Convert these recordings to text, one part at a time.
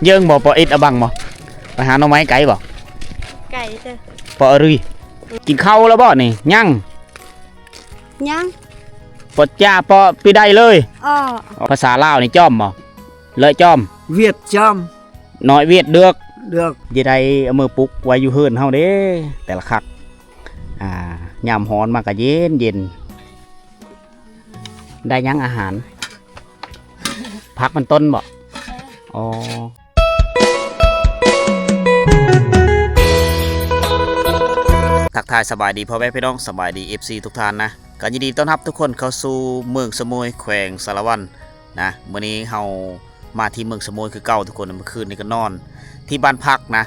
ເຢິງບໍ່ ປໍອິດອະບັງບໍ່? ໄປຫາໜໍ່ໄມ້ໄກບໍ່? ໄກເດີ ປໍອະລຸຍ. ກິນເຂົ້າແລ້ວບໍ່ນີ້? ຍັງ? ຍັງ. ປໍຈ້າ ປໍປີໄດເລີຍ? ອໍ ພາສາລາວນີ້ ຈອມບໍ່? ເລີຍຈອມ ຫວຽດຈອມ ນ້ອຍຫວຽດເດືອກ ເດືອກ. ຈະໄດ້ເອົາມືປຸກໄວ້ຢູ່ເຮືອນເຮົາເດ້ ແຕ່ລະຄັກ. ອ່າ ຍາມຮ້ອນມາກະເຢັນໆ. ໄດ້ຫຍັງອາຫານ? ຜັກມັນຕົ້ນບໍ່? ອໍ ທັກທາຍສະບາຍດີພໍ່ແມ່ພີ່ນ້ອງ ສະບາຍດີເອັຟຊີທຸກທ່ານນະ. ກໍຍິນດີຕ້ອນຮັບທຸກຄົນເຂົ້າສູ່ເມືອງສະໂໝຍ ແຂວງສາລະວັນນະ. ມື້ນີ້ເຮົາມາທີ່ເມືອງສະໂໝຍຄືເກົ່າທຸກຄົນ. ເມື່ອຄືນນີ້ກໍນອນທີ່ບ້ານພັກນະ.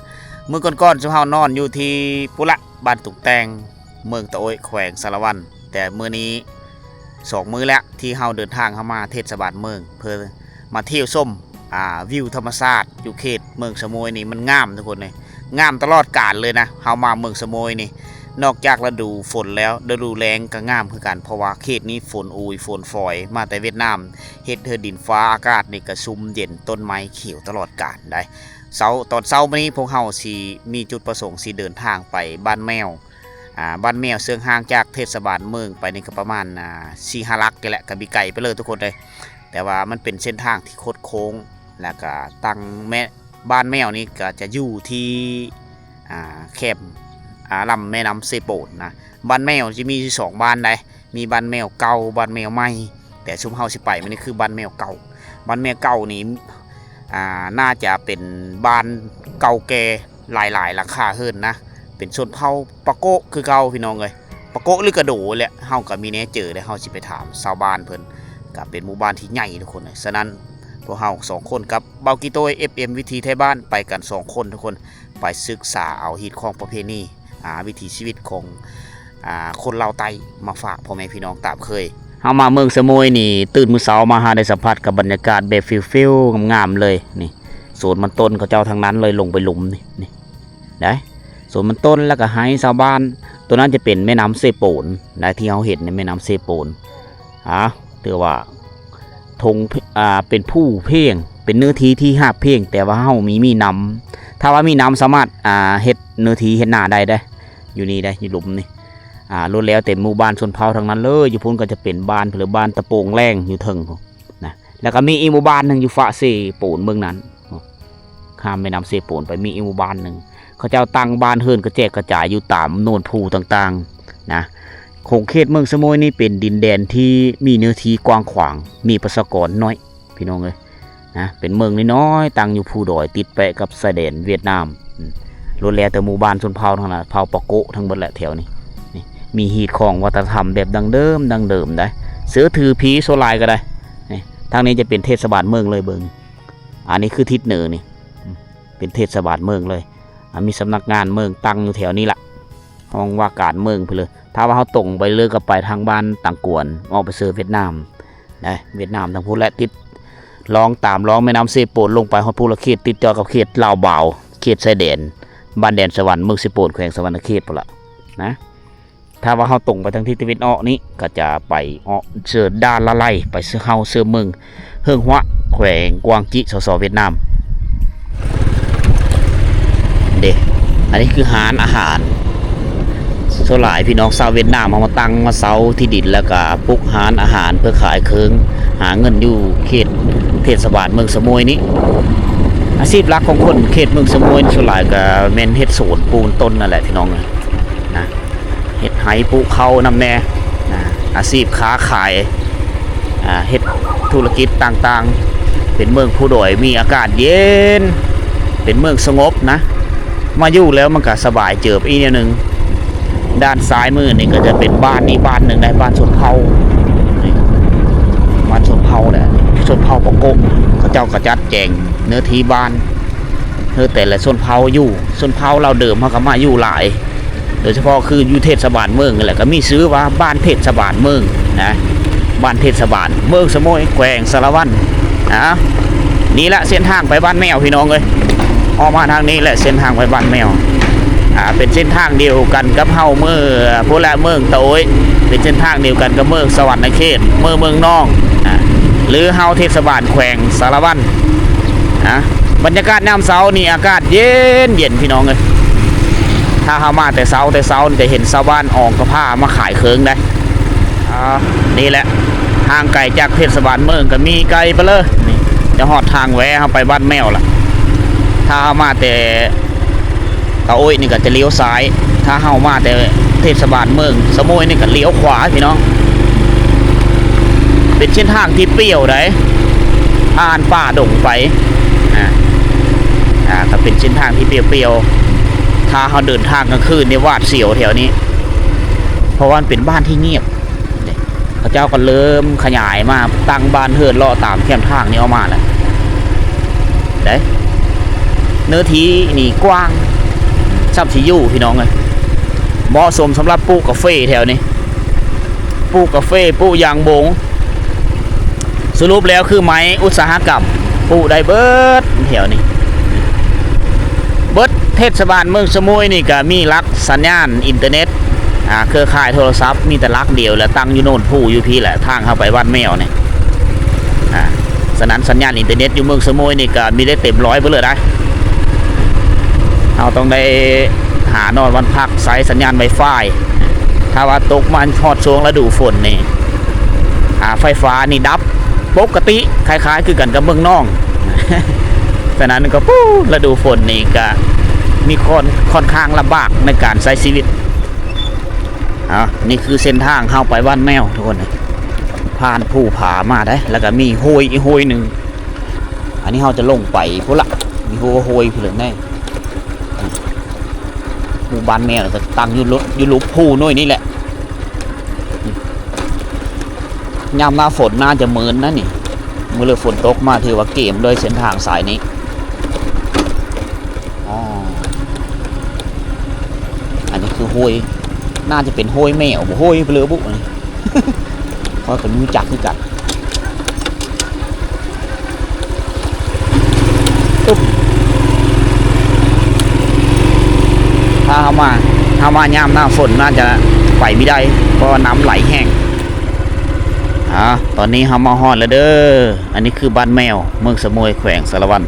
ມື້ກ່ອນໆ ຊຸມເຮົານອນຢູ່ທີ່ພຸ້ນລະ ບ້ານຕຸງແຕ່ງ ເມືອງຕະໂອ້ຍ ແຂວງສາລະວັນ. ແຕ່ມື້ນີ້ສອງມື້ແລ້ວທີ່ເຮົາເດີນທາງເຂົ້າມາເທດສະບານເມືອງ ເພື່ອມາທ່ຽວຊົມ ອ່າ ວິວທຳມະຊາດຢູ່ເຂດເມືອງສະໂໝຍນີ້ ມັນງາມທຸກຄົນເອີຍ. ງາມຕະຫຼອດການເລີຍນະ. ເຮົາມາເມືອງສະໂໝຍນີ້ ນອກຈາກລະດູຝົນແລ້ວ ລະດູແລ້ງກໍງາມຄືກັນ ເພາະວ່າເຂດນີ້ຝົນອູຍຝົນຝອຍມາແຕ່ຫວຽດນາມ ເຮັດໃຫ້ດິນຟ້າອາກາດນີ້ກະຊຸ່ມເຢັນ ຕົ້ນໄມ້ຂຽວຕະຫຼອດການໄດ໋. ເຊົ້າ ຕອນເຊົ້າມື້ນີ້ພວກເຮົາຊິມີຈຸດປະສົງຊິເດີນທາງໄປບ້ານແມວ ອ່າ ບ້ານແມວເຊິ່ງຫ່າງຈາກເທດສະບານເມືອງໄປນີ້ກໍປະມານ ອ່າ ສີ່ຫ້າຫຼັກນີ້ແຫຼະ ກໍບໍ່ໄກປານໃດທຸກຄົນເອີຍ. ແຕ່ວ່າມັນເປັນເສັ້ນທາງທີ່ຄົດໂຄ້ງ ແລ້ວກໍຕັ້ງແມ່ ບ້ານແມວນີ້ກໍຈະຢູ່ທີ່ ອ່າ ແຄມ ອ່າ ລຳແມ່ນ້ຳເຊໂປນນະ. ບ້ານແມວຈະມີຢູ່ສອງບ້ານໃດ໋ ມີບ້ານແມວເກົ່າ ບ້ານແມວໃໝ່. ແຕ່ຊຸມເຮົາຊິໄປມື້ນີ້ຄືບ້ານແມວເກົ່າ. ບ້ານແມວເກົ່ານີ້ ອ່າ ໜ້າຈະເປັນບ້ານເກົ່າແກ່ ຫຼາຍໆຫຼັງຄາເຮືອນນະ ເປັນຊົນເຜົ່າປາໂກະຄືເກົ່າພີ່ນ້ອງເອີຍ. ປາໂກະ ຫຼື ກະໂດແຫຼະ ເຮົາກໍມີແນວເຈີແລ້ວ ເຮົາຊິໄປຖາມຊາວບ້ານເພິ່ນ. ກໍເປັນໝູ່ບ້ານທີ່ໃຫຍ່ທຸກຄົນເອີຍ. ສະນັ້ນ ພວກເຮົາສອງຄົນກັບບ່າວກີໂຕ້ ເອັຟເອັມ ວິຖີໄທບ້ານ ໄປກັນສອງຄົນທຸກຄົນ ໄປສຶກສາເອົາຮີດຄອງປະເພນີ ອ່າ ວິຖີຊີວິດຂອງ ອ່າ ຄົນລາວໃຕ້ມາຝາກພໍ່ແມ່ພີ່ນ້ອງຕາມເຄີຍ. ເຮົາມາເມືອງສະໂໝຍນີ້ ຕື່ນມື້ເຊົ້າມາຫາໄດ້ສຳຜັດກັບບັນຍາກາດແບບຟິວໆງາມໆເລີຍ. ນີ້ ສວນມັນຕົ້ນເຂົາເຈົ້າທັງນັ້ນເລີຍ ລົງໄປລຸ່ມນີ້ ນີ້ໄດ໋ ສວນມັນຕົ້ນ ແລ້ວກໍໄຮ່ຊາວບ້ານ. ຕົວນັ້ນຈະເປັນແມ່ນ້ຳເຊໂປນໄດ໋ ທີ່ເຮົາເຫັນໃນແມ່ນ້ຳເຊໂປນ. ອ່າ ຖືວ່າທົ່ງ ອ່າ ເປັນພູພຽງ ເປັນເນື້ອທີ່ທີ່ຮາບພຽງ ແຕ່ວ່າເຮົາມີ ມີນ້ຳ. ຖ້າວ່າມີນ້ຳສາມາດ ອ່າ ເຮັດເນື້ອທີ່ເຮັດນາໄດ້ເດ້ ຢູ່ນີ້ໄດ໋ ຢູ່ລຸ່ມນີ້. ອ່າ ລ້ວນແລ້ວແຕ່ໝູ່ບ້ານຊົນເຜົ່າທັງນັ້ນເລີຍ. ຢູ່ພຸ້ນກໍຈະເປັນບ້ານ ຫຼື ບ້ານຕະໂປງແລງຢູ່ເທິງພຸ້ນນະ. ແລ້ວກໍມີອີກໝູ່ບ້ານໜຶ່ງຢູ່ຟາກເຊໂປນເບື້ອງນັ້ນ ຂ້າມແມ່ນ້ຳເຊໂປນໄປ ມີອີກໝູ່ບ້ານໜຶ່ງ ເຂົາເຈົ້າຕັ້ງບ້ານເຮືອນກະແຈກກະຈາຍຢູ່ຕາມໂນນພູຕ່າງໆນະ. ຂົງເຂດເມືອງສະໂໝຍນີ້ເປັນດິນແດນທີ່ມີເນື້ອທີ່ກວ້າງຂວາງ ມີປະຊາກອນໜ້ອຍ ພີ່ນ້ອງເອີຍນະ. ເປັນເມືອງນ້ອຍໆ ຕັ້ງຢູ່ພູດອຍ ຕິດແປະກັບຊາຍແດນຫວຽດນາມ. ອືມ ລ້ວນແລ້ວແຕ່ໝູ່ບ້ານຊົນເຜົ່າທັງນັ້ນ ເຜົ່າປາໂກະທັງເບິດແຫຼະແຖວນີ້. ນີ້ ມີຮີດຄອງວັດທະນະທຳແບບດັ້ງເດີມ ດັ້ງເດີມໄດ໋ ເສື້ອຖືຜີສ່ວນຫຼາຍກໍໄດ້. ນີ້ ທາງນີ້ຈະເປັນເທດສະບານເມືອງເລີຍ ເບິ່ງ. ອັນນີ້ຄືທິດເໜືອນີ້ ເປັນເທດສະບານເມືອງເລີຍ. ອ່າ ມີສຳນັກງານເມືອງຕັ້ງຢູ່ແຖວນີ້ລະ ຫ້ອງວ່າການເມືອງພຸ້ນເລີຍ. ຖ້າວ່າເຮົາຕົງໄປເລີຍກໍໄປທາງບ້ານຕັງກວນ ອອກໄປເຊີຫວຽດນາມນະ. ຫວຽດນາມທາງພຸ້ນແຫຼະ ຕິດ ລ່ອງຕາມລ່ອງແມ່ນ້ຳເຊໂປນລົງໄປຮອດພູລະເຂດ ຕິດຕໍ່ກັບເຂດລາວບາວ ເຂດຊາຍແດນ ບ້ານແດນສະຫວັນ ເມືອງເຊໂປນ ແຂວງສະຫວັນນະເຂດພຸ້ນລະນະ. ຖ້າວ່າເຮົາຕົງໄປທາງທິດຕາເວັນອອກນີ້ ກໍຈະໄປເອາະເຊີດ້ານລາໄລ ໄປເຊີເຮົາເຊີເມືອງເຮິງຮວະ ແຂວງກວາງຈີ ສສ ຫວຽດນາມເດ້. ອັນນີ້ຄືຮ້ານອາຫານ ສ່ວນຫຼາຍພີ່ນ້ອງຊາວຫວຽດນາມເຮົາມາຕັ້ງມາເຊົ່າທີ່ດິນ ແລ້ວກໍປຸກຮ້ານອາຫານເພື່ອຂາຍເຄື່ອງຫາເງິນຢູ່ເຂດເທດສະບານເມືອງສະໂໝຍນີ້. ອາຊີບຫຼັກຂອງຄົນເຂດເມືອງສະໂໝຍນີ້ ສ່ວນຫຼາຍກໍແມ່ນເຮັດສວນປູກຕົ້ນນັ້ນແຫຼະພີ່ນ້ອງເອີຍນະ. ເຮັດໄຮ່ປູກເຂົ້ານຳແດ່ນະ ອາຊີບຄ້າຂາຍ ອ່າ ເຮັດທຸລະກິດຕ່າງໆ. ເປັນເມືອງພູດອຍ ມີອາກາດເຢັນ ເປັນເມືອງສະຫງົບນະ ມາຢູ່ແລ້ວມັນກະສະບາຍເຈີບອີກແນວໜຶ່ງ. ດ້ານຊ້າຍມືນີ້ກໍຈະເປັນບ້ານອີກບ້ານໜຶ່ງໄດ໋ ບ້ານຊົນເຜົ່າ ນີ້ ບ້ານຊົນເຜົ່າແຫຼະ ຊົນເຜົ່າປາໂກະ. ເຂົາເຈົ້າກໍຈັດແຈງເນື້ອທີ່ບ້ານ ເອີ ແຕ່ລະຊົນເຜົ່າຢູ່ ຊົນເຜົ່າລາວເດີມເຮົາກໍມາຢູ່ຫຼາຍ ໂດຍສະເພາະຄືຢູ່ເທດສະບານເມືອງນີ້ແຫຼະ ກໍມີຊື່ວ່າບ້ານເທດສະບານເມືອງນະ ບ້ານເທດສະບານເມືອງສະໂໝຍ ແຂວງສາລະວັນ. ອ່າ ນີ້ລະເສັ້ນທາງໄປບ້ານແມວ ພີ່ນ້ອງເອີຍ ອອກມາທາງນີ້ແຫຼະ ເສັ້ນທາງໄປບ້ານແມວ. ອ່າ ເປັນເສັ້ນທາງດຽວກັນກັບເຮົາເມືອພຸ້ນແຫຼະ ເມືອງຕະໂອ້ຍ ເປັນເສັ້ນທາງດຽວກັນກັບເມືອງສະຫວັນນະເຂດ ເມືອງ ເມືອງນອງ ອ່າ ຫຼືເຮົາເທດສະບານແຂວງສາລະວັນ. ອ່າ ບັນຍາກາດຍາມເຊົ້ານີ້ອາກາດເຢັນໆ ພີ່ນ້ອງເອີຍ. ຖ້າເຮົາມາແຕ່ເຊົ້າ ແຕ່ເຊົ້ານີ້ຈະເຫັນຊາວບ້ານອອງກະພ້າມາຂາຍເຄື່ອງໄດ໋. ອ່າ ນີ້ແຫຼະ ຫ່າງໄກຈາກເທດສະບານເມືອງກໍມີໄກໄປເລີຍ. ນີ້ຈະຮອດທາງແວະເຮົາໄປບ້ານແມວລະ. ຖ້າເຮົາມາແຕ່ ຕາໂອ້ຍນີ້ກໍຈະລ້ຽວຊ້າຍ, ຖ້າເຮົາມາແຕ່ເທດສະບານເມືອງສະໂໝຍນີ້ກໍລ້ຽວຂວາພີ່ນ້ອງ. ເປັນເສັ້ນທາງທີ່ປ່ຽວໃດ໋ ຜ່ານປ່າດົງໄປ ອ່າ ອ່າ ກໍເປັນເສັ້ນທາງທີ່ປ່ຽວໆ. ຖ້າເຮົາເດີນທາງກາງຄືນນີ້ຫວາດສຽວແຖວນີ້ ເພາະວ່າມັນເປັນບ້ານທີ່ງຽບ. ເຂົາເຈົ້າກໍເລີ່ມຂະຫຍາຍມາຕັ້ງບ້ານເຮືອນເລາະຕາມແຄມທາງນີ້ອອກມາແລ້ວເດ້. ເນື້ອທີ່ນີ້ກວ້າງ ສ່ຳຊິຢູ່ພີ່ນ້ອງເອີຍ. ເໝາະສົມສຳລັບປູກກາເຟແຖວນີ້ ປູກກາເຟ ປູກຢາງບົງ. ສະຫຼຸບແລ້ວຄືໄມ້ອຸດສາຫະກຳ ປູກໄດ້ເບິດແຖວນີ້. ເບິດເທດສະບານເມືອງສະໂໝຍນີ້ກໍມີຫຼັກສັນຍານອິນເຕີເນັດ ອ່າ ເຄືອຂ່າຍໂທລະສັບມີແຕ່ຫຼັກດຽວ ແລະ ຕັ້ງຢູ່ໂນນພູຢູ່ພີ້ແຫຼະ ທາງເຮົາໄປວັດແມວນີ້. ອ່າ ສະນັ້ນສັນຍານອິນເຕີເນັດຢູ່ເມືອງສະໂໝຍນີ້ກໍມີໄດ້ເຕັມຮ້ອຍເບີດເລີຍໄດ໋. ເຮົາຕ້ອງໄດ້ຫານອນວັນພັກໃຊ້ສັນຍານໄວຟາຍ. ຖ້າວ່າຕົກມາຮອດຊ່ວງລະດູຝົນນີ້ ອ່າ ໄຟຟ້ານີ້ດັບປົກກະຕິ ຄ້າຍໆຄືກັນກັບເມືອງນອງ. ສະນັ້ນກໍ ປູ ລະດູຝົນນີ້ກະມີຂ້ອນ ຂ້ອນຂ້າງລຳບາກໃນການໃຊ້ຊີວິດ. ອ່າ ນີ້ຄືເສັ້ນທາງເຮົາໄປບ້ານແມວທຸກຄົນ. ຜ່ານພູຜາມາໄດ໋ ແລ້ວກໍມີຫ້ວຍອີກຫ້ວຍໜຶ່ງ. ອັນນີ້ເຮົາຈະລົງໄປພຸ້ນລະ ມີຫົວຫ້ວຍພຸ້ນແຫຼະ. ໝູ່ບ້ານແມວກໍຕັ້ງຢູ່ ຢູ່ລຸ່ມພູນ້ອຍນີ້ແຫຼະ. ຍາມໜ້າຝົນໜ້າຈະເມີນນະນີ້ ມື້ເລີກຝົນຕົກມາຖືວ່າເກມເລີຍເສັ້ນທາງສາຍນີ້. ອໍ ອັນນີ້ຄືຫ້ວຍ ໜ້າຈະເປັນຫ້ວຍແມວບໍ່ ຫ້ວຍເລີບຸນີ້ ຂ້ອຍກໍບໍ່ຮູ້ຈັກຄືກັນ. ຕຶບ ຖ້າເຮົາມາ ເຮົາມາຍາມໜ້າຝົນໜ້າຈະໄປບໍ່ໄດ້ ເພາະວ່ານ້ຳໄຫຼແຮງ. ອ່າ ຕອນນີ້ເຮົາມາຮອດແລ້ວເດີ. ອັນນີ້ຄືບ້ານແມວ ເມືອງສະໂໝຍ ແຂວງສາລະວັນ.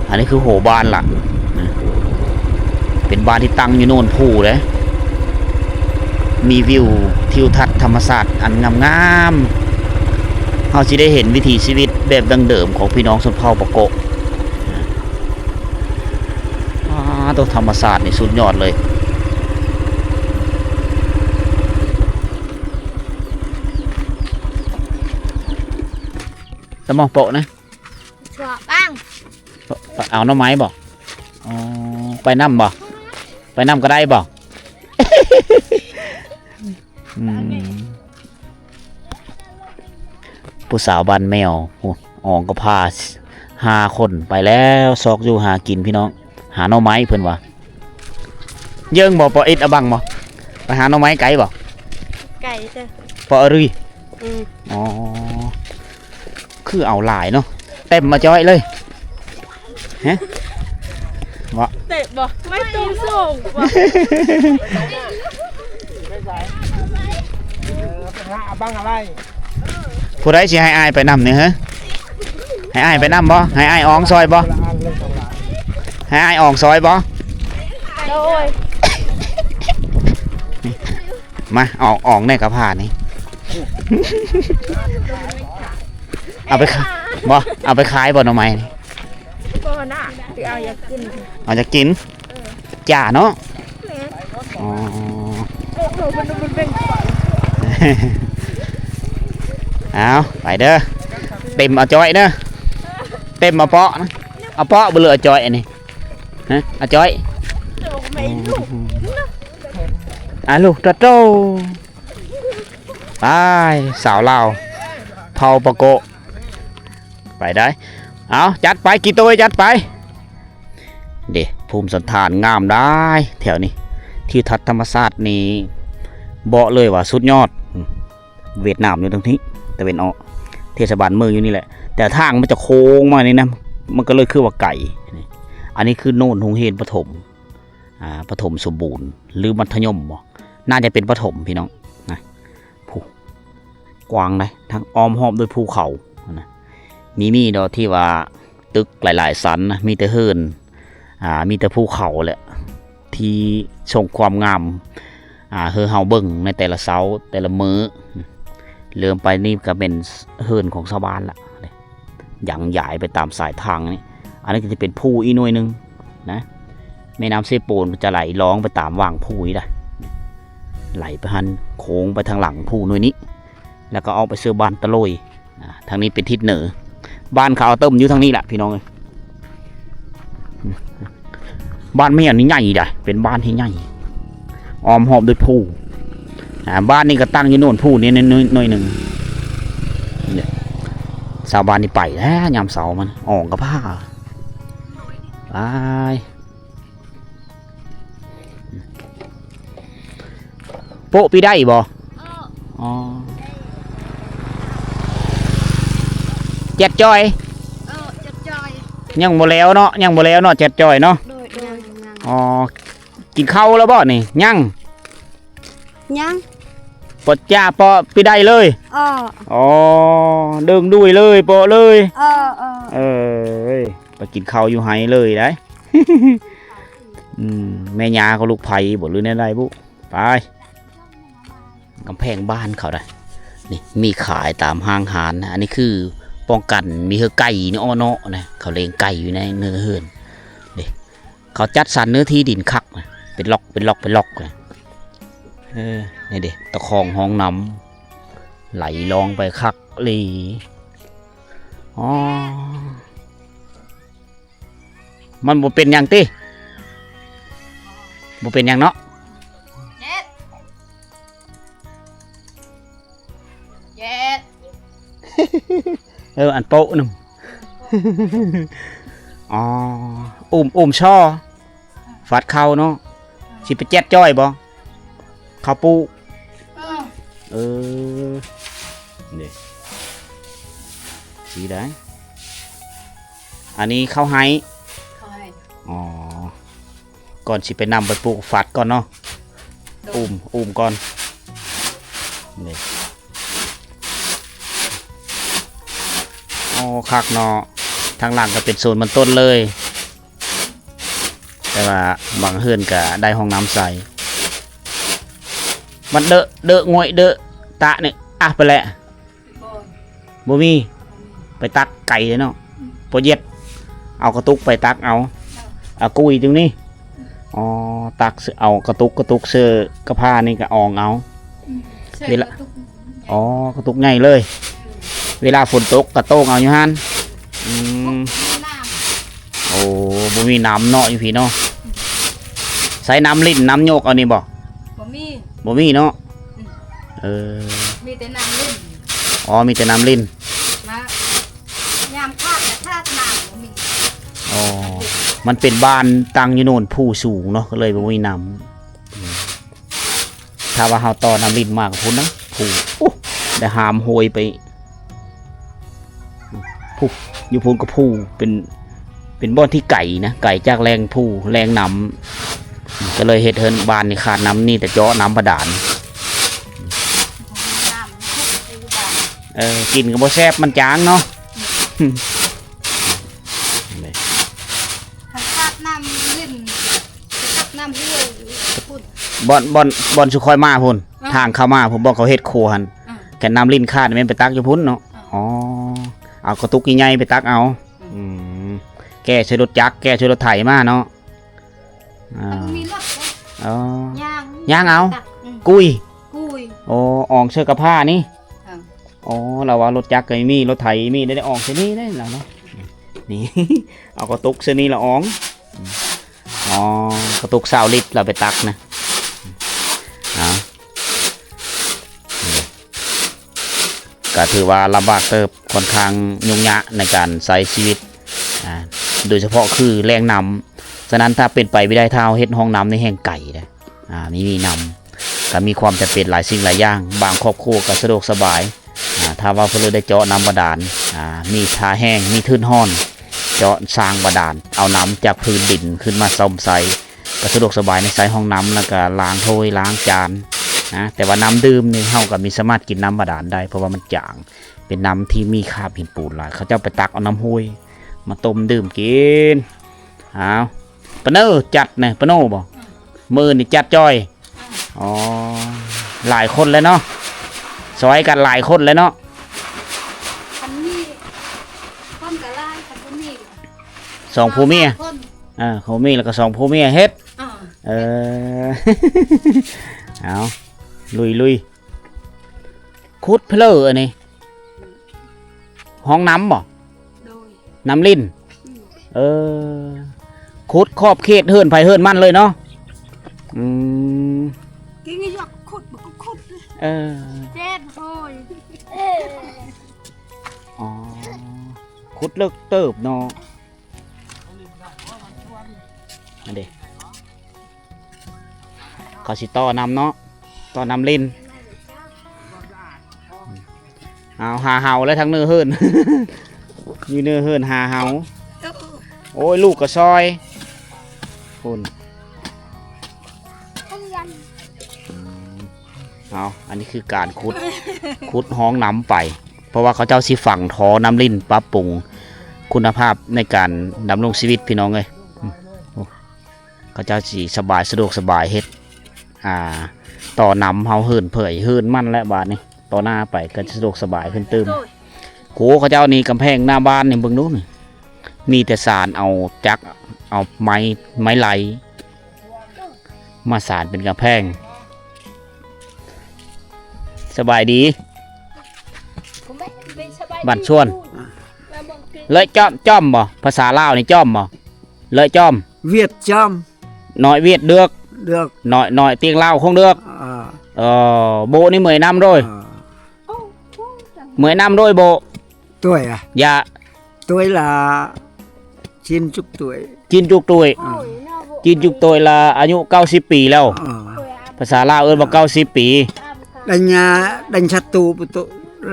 ອັນນີ້ຄືຫົວບ້ານລະ ເປັນບ້ານທີ່ຕັ້ງຢູ່ໂນນພູເດ້ ມີວິວທິວທັດທຳມະຊາດອັນງາມໆ. ເຮົາຊິໄດ້ເຫັນວິຖີຊີວິດແບບດັ້ງເດີມຂອງພີ່ນ້ອງຊົນເຜົ່າປາໂກະ. ອ່າ ໂຕ ທຳມະຊາດນີ້ສຸດຍອດເລີຍ. ຕະໝໍ້ໂປະນະ ຖົ່ວປັງ ເອົາໜໍ່ໄມ້ບໍ່? ອໍ ໄປນຳບໍ່? ໄປນຳກໍໄດ້ບໍ່? ອືມ ຜູ້ສາວບ້ານແມວ ໂອ້ ອອງກໍພາຫ້າຄົນໄປແລ້ວ ຊອກຢູ່ຫາກິນພີ່ນ້ອງ ຫາໜໍ່ໄມ້ເພິ່ນວ່າ. ເຢິງບໍ່? ປອອິດອະບັງບໍ່? ໄປຫາໜໍ່ໄມ້ໄກບໍ່? ໄກເດີ ປອອະຣີ. ອືມ ອໍ ຄືເອົາຫຼາຍເນາະ ເຕັມມາຈ້ອຍເລີຍ. ຮະ ບໍ່ ເຕະບໍ່? ໄມ້ຕົງສູງບໍ່? ຜູ້ໃດຊິໃຫ້ອ້າຍໄປນຳນີ້ ຮະ? ໃຫ້ອ້າຍໄປນຳບໍ່? ໃຫ້ອ້າຍອອງຊ່ອຍບໍ່? ໃຫ້ອ້າຍອອງຊ່ອຍບໍ່? ໂດຍ ມາ ອອກ ອອກແດ່ກະພານີ້ ເອົາໄປຂາຍບໍ່? ເອົາໄປຂາຍບໍ່ໜໍ່ໄມ້ນີ້? ບໍ່ນະ ຊິເອົາຢາກກິນ ເອົາຢາກກິນ. ເອີ ຈ້າເນາະ. ແມ່ນ ອໍ ໂອ້ໂຫ ມັນ ມັນເປັນ ເອົາ ໄປເດີ ເຕັມອາຈ້ອຍເດີ ເຕັມອາເປາະນະ ອາເປາະບໍ່ ຫຼືອາຈ້ອຍອັນນີ້ ຮະ ອາຈ້ອຍ. ອາລູກໂຕໂຕ ໄປ ສາວລາວ ເຜົ່າປາໂກະ ໄປໄດ້. ເອົາ ຈັດໄປ ກີໂຕຍ ຈັດໄປ. ເດ້ ພູມສັນຖານງາມຫຼາຍແຖວນີ້ ທິວທັດທຳມະຊາດນີ້ ບອກເລີຍວ່າສຸດຍອດ. ຫວຽດນາມຢູ່ທາງນີ້ ຕາເວັນອອກ ເທດສະບານເມືອງຢູ່ນີ້ແຫຼະ ແຕ່ທາງມັນຈະໂຄ້ງມານີ້ນະ ມັນກໍເລີຍຄືວ່າໄກ. ອັນນີ້ຄືໂນນໂຮງຮຽນປະຖົມ ອ່າ ປະຖົມສົມບູນ ຫຼືມັດທະຍົມບໍ? ໜ້າຈະເປັນປະຖົມພີ່ນ້ອງນະ. ຜູ້ ກວ້າງເດ້ ທັງອ້ອມຮອບດ້ວຍພູເຂົານະ. ມີ ມີດອກທີ່ວ່າ ຕຶກຫຼາຍໆຊັ້ນນະ ມີແຕ່ເຮືອນ ອ່າ ມີແຕ່ພູເຂົາແຫຼະ ທີ່ສົ່ງຄວາມງາມ ອ່າ ໃຫ້ເຮົາເບິ່ງໃນແຕ່ລະເຊົ້າແຕ່ລະມື້. ເລີ່ມໄປນີ້ກໍເປັນເຮືອນຂອງຊາວບ້ານລະ ຍັງຢາຍໄປຕາມສາຍທາງນີ້. ອັນນີ້ກໍຈະເປັນພູອີກໜ່ວຍໜຶ່ງນະ ແມ່ນ້ຳເຊໂປນກໍຈະໄຫຼລ່ອງໄປຕາມຫວ່າງພູນີ້ໄດ໋ ໄຫຼໄປຫັ້ນ ໂຄ້ງໄປທາງຫຼັງພູໜ່ວຍນີ້ ແລ້ວກໍອອກໄປສູ່ບ້ານຕະໂລຍ. ອ່າ ທາງນີ້ເປັນທິດເໜືອ ບ້ານເຂົາເຕີມຢູ່ທາງນີ້ລະພີ່ນ້ອງເອີຍ. ບ້ານແມ່ນໃຫຍ່ໃດ໋ ເປັນບ້ານທີ່ໃຫຍ່ ອ້ອມຮອບດ້ວຍພູ. ອ່າ ບ້ານນີ້ກໍຕັ້ງຢູ່ໂນນພູນີ້ໜ້ອຍໜຶ່ງ. ຊາວບ້ານນີ້ໄປແລ້ວ ຍາມເຊົ້າມັນອອງກະພ້າ ໄປ. ໂປະປີໄດ້ບໍ່? ອໍ ແຈັດຈ່ອຍ ຍັງບໍ່ແລ້ວເນາະ ຍັງບໍ່ແລ້ວເນາະ ແຈັດຈ່ອຍເນາະ. ອໍ ກິນເຂົ້າແລ້ວບໍ່ນີ້? ຍັງ ຍັງ ປະຈາເປາະປີໄດ້ເລີຍ. ອໍ ເດີງດຸຍເລີຍ ເປາະເລີຍ. ເອີ ໄປກິນເຂົ້າຢູ່ໄຮ່ເລີຍໄດ໋. ອືມ ແມ່ຍ່າກໍລູກໃຜບໍ່ ຫຼືແນວໃດບຸ? ໄປ ກຳແພງບ້ານເຂົາໄດ໋ ນີ້ມີຂາຍຕາມຫ້າງຮ້ານ. ອັນນີ້ຄືປ້ອງກັນມີເຮືອໄກ່ນີ້ອ້ອເນາະນະ ເຂົາລ້ຽງໄກ່ຢູ່ໃນເຮືອເຮືອນເດ້. ເຂົາຈັດສັນເນື້ອທີ່ດິນຄັກນະ ເປັນລັອກ ເປັນລັອກ ເປັນລັອກນະ. ເອີ ນີ້ເດ້ ຕະຄອງຮ່ອງນ້ຳໄຫຼລ່ອງໄປຄັກອີ່ຫຼີ. ອໍ ມັນບໍ່ເປັນຫຍັງຕິ? ບໍ່ເປັນຫຍັງເນາະ. ເຈັດ ເຈັດ ເອີ ອັນໂປະນຳ. ອໍ ອຸ້ມ ອຸ້ມຊໍ ຟາດເຂົ້າເນາະ. ຊິໄປແຈັດຈ່ອຍບໍ່? ເຂົ້າປູກ ເອີ ເອີ ເດ້ ຊິໄດ້. ອັນນີ້ເຂົ້າໄຮ່ ເຂົ້າໄຮ່. ອໍ ກ່ອນຊິໄປນຳໄປປູກ ຟາດກ່ອນເນາະ. ໂດຍ ອຸ້ມ ອຸ້ມກ່ອນ ນີ້. ອໍ ຄັກເນາະ ທາງຫຼັງກໍເປັນສວນມັນຕົ້ນເລີຍ. ແຕ່ວ່າບາງເຮືອນກະໄດ້ຫ້ອງນ້ຳໃຊ້. ມັນເດີະ ເດີະ ງວຍ ເດີະ ຕະນີ້ ອະ ໄປແຫຼະ. ບໍ່ ບໍ່ມີ ບໍ່ມີ ໄປຕັກໄກເນາະ. ອືມ ບໍ່ເຢັດ ເອົາກະຕຸກໄປຕັກເອົາ. ເອີ ເອົາກຸ້ຍຕົງນີ້. ອໍ ຕັກ ເອົາກະຕຸກ ກະຕຸກເສີກະພ້ານີ້ກະອອງເອົາ. ອືມ ເວລາ ອໍ ກະຕຸກໃຫຍ່ເລີຍ. ເວລາຝົນຕົກກະໂຕ້ງເອົາຢູ່ຫັ້ນ. ອືມ ໂອ້ ບໍ່ມີນ້ຳເນາະຢູ່ພີ້ເນາະ. ໃຊ້ນ້ຳລິ້ນນ້ຳໂຍກເອົານີ້ບໍ່? ບໍ່ມີ ບໍ່ມີເນາະ. ອືມ ເອີ ມີແຕ່ນ້ຳລິ້ນ. ອໍ ມີແຕ່ນ້ຳລິ້ນ. ມາ ຍາມຂາດ ຂາດນ້ຳບໍ່ມີ. ອໍ ມັນເປັນບ້ານຕັ້ງຢູ່ໂນນພູສູງເນາະ ກໍເລີຍບໍ່ມີນ້ຳ. ອືມ ຖ້າວ່າເຮົາຕໍ່ນ້ຳລິ້ນມາກະພຸ້ນນະ ພູ ໂອ້ ໄດ້ຫາມຫ້ວຍໄປ ພູ ຢູ່ພຸ້ນກະພູ ເປັນ ເປັນບ່ອນທີ່ໄກນະ ໄກຈາກແຫຼ່ງພູ ແຫຼ່ງນ້ຳ ກໍເລີຍເຮັດເຮືອນບ້ານນີ້ຂາດນ້ຳ ມີແຕ່ເຈາະນ້ຳບາດານ. ເອີ ກິນກໍບໍ່ແຊບ ມັນຈາງເນາະ. ຄັນຂາດນ້ຳລິ້ນ ຄັນຂາດນ້ຳຫ້ວຍພຸ້ນ ບ່ອນ ບ່ອນ ບ່ອນສຸຂ້ອຍມາພຸ້ນ ເອີ ທາງເຂົ້າມາພຸ້ນ ບ່ອນເຂົາເຮັດຄົວຫັ້ນ. ເອີ ຄັນນ້ຳລິ້ນຂາດແມ່ນໄປຕັກຢູ່ພຸ້ນເນາະ. ເອີ ອໍ ເອົາກະຕຸກໃຫຍ່ໆໄປຕັກເອົາ. ອືມ ອືມ ແກ່ໃສ່ລົດຈັກ ແກ່ໃສ່ລົດໄຖມາເນາະ. ອ່າ ມັນບໍ່ມີລົດເດ້. ອໍ ຍ່າງ ຍ່າງເອົາ. ຕັກ ອືມ ກຸ້ຍ ກຸ້ຍ. ໂອ້ ອອງເສີກະພ້ານີ້. ເອີ ອໍ ລາວວ່າລົດຈັກກໍມີ ລົດໄຖມີ ໄດ້ ໄດ້ອອງໃສ່ນີ້ເດ້ລາວເນາະ. ນີ້ ເອົາກະຕຸກໃສ່ນີ້ລະອອງ. ອໍ ກະຕຸກຊາວລິດລາວໄປຕັກນະ. ເອົາ ກໍຖືວ່າລຳບາກເຕີບ ຂ້ອນຂ້າງຫຍຸ້ງຍາກໃນການໃຊ້ຊີວິດ ອ່າ ໂດຍສະເພາະຄືແຫຼ່ງນ້ຳ. ສະນັ້ນ ຖ້າເປັນໄປບໍ່ໄດ້ ຖ້າເຮົາເຮັດຮ່ອງນ້ຳໃນແຫ່ງໄກເດ້ ອ່າ ມີ ມີນ້ຳ ກໍມີຄວາມຈຳເປັນຫຼາຍສິ່ງຫຼາຍຢ່າງ. ບາງຄອບຄົວກໍສະດວກສະບາຍ ອ່າ ຖ້າວ່າເພິ່ນໄດ້ເຈາະນ້ຳບາດານ ອ່າ ມີທ່າແຫ້ງ ມີທຶນຮ່ອນ ເຈາະສ້າງບາດານ ເອົານ້ຳຈາກພື້ນດິນຂຶ້ນມາຊຳໃສ່ ກໍສະດວກສະບາຍໃນໃຊ້ຫ້ອງນ້ຳ ແລ້ວກໍລ້າງຖ້ວຍລ້າງຈານນະ. ແຕ່ວ່ານ້ຳດື່ມນີ້ ເຮົາກໍມີສາມາດກິນນ້ຳບາດານໄດ້ ເພາະວ່າມັນຈາງ ເປັນນ້ຳທີ່ມີຄາບຫີນປູນຫຼາຍ. ເຂົາເຈົ້າໄປຕັກເອົານ້ຳຫ້ວຍ ມາຕົ້ມດື່ມກິນ. ອ້າວ ປາໂນຈັດແນ່ ປາໂນບໍ? ອືມ ມື້ນີ້ຈັດຈ່ອຍ. ອືມ ອໍ ຫຼາຍຄົນແລ້ວເນາະ ຊ່ອຍກັນຫຼາຍຄົນແລ້ວເນາະ. ຄັນມີຄົນກໍຫຼາຍ ຄັນບໍ່ມີ ສອງຜົວເມຍ ສາມຄົນ. ເອີ ຄັນບໍ່ມີແລ້ວກໍສອງຜົວເມຍເຮັດ. ເອີ ເອີ ເອົາ ລຸຍໆ. ຂຸດເພີ້ອັນນີ້ ຫ້ອງນ້ຳບໍ? ໂດຍ ນ້ຳລິນ. ອືມ ເອີ ຂຸດຂອບເຂດເຮືອນໃຜເຮືອນມັນເລີຍເນາະ. ອືມ ກິນຢາກຂຸດມັນກໍຂຸດ. ເອີ ແຈ້ນໂອ້ຍ. ອໍ ຂຸດເລິກເຕີບເນາະ. ອັນເດ ເຂົາຊິຕໍ່ນ້ຳເນາະ ຕໍ່ນ້ຳລິນ. ເອົາ ຫາເຫົາແລ້ວທາງເນີເຮືອນ ຢູ່ເນີເຮືອນຫາເຫົາ. ໂອ້ຍ ລູກກໍຊ່ອຍພຸ້ນ. ເອົາ ອັນນີ້ຄືການຂຸດ ຂຸດຮ່ອງນ້ຳໄປ ເພາະວ່າເຂົາເຈົ້າຊິຝັງທໍ່ນ້ຳລິນ ປັບປຸງຄຸນນະພາບໃນການດຳລົງຊີວິດ ພີ່ນ້ອງເອີຍ. ໂອ້ ເຂົາເຈົ້າຊິສະບາຍ ສະດວກສະບາຍເຮັດ ອ່າ ຕໍ່ນ້ຳເຮົາເຮືອນເຜີຍເຮືອນມັນແຫຼະ ບາດນີ້ຕໍ່ໜ້າໄປກໍສະດວກສະບາຍຂຶ້ນຕື່ມ. ໂອ້ ເຂົາເຈົ້ານີ້ກຳແພງໜ້າບ້ານນີ້ເບິ່ງດູນີ້ ມີແຕ່ສານເອົາຈັກ ເອົາໄມ້ ໄມ້ໄຫຼ ມາສານເປັນກຳແພງ. ສະບາຍດີ ບ້ານຊວນ ເລີຍຈ້ອມ ຈ້ອມບໍ? ພາສາລາວນີ້ຈ້ອມບໍ? ເລີຍຈ້ອມ ຫວຽດຈ້ອມ ນ້ອຍຫວຽດເດືອກ ເດືອກ ນ້ອຍ ນ້ອຍຕຽງລາວຄົງເດືອກ. ເອີ ເອີ ໂບະນີ້ເໝີຍນ້ຳໂດຍ ເໝີຍນ້ຳໂດຍໂບະ. ໂດຍ ຢາ ໂດຍລະ ຈີນຈຸກໂດຍ ຈີນຈຸກໂດຍ ຈີນຈຸກໂດຍລະອາຍຸເກົ້າສິບປີແລ້ວ. ພາສາລາວເອີ້ນວ່າເກົ້າສິບປີ. ດັນຍາ ດັນສັດຕູ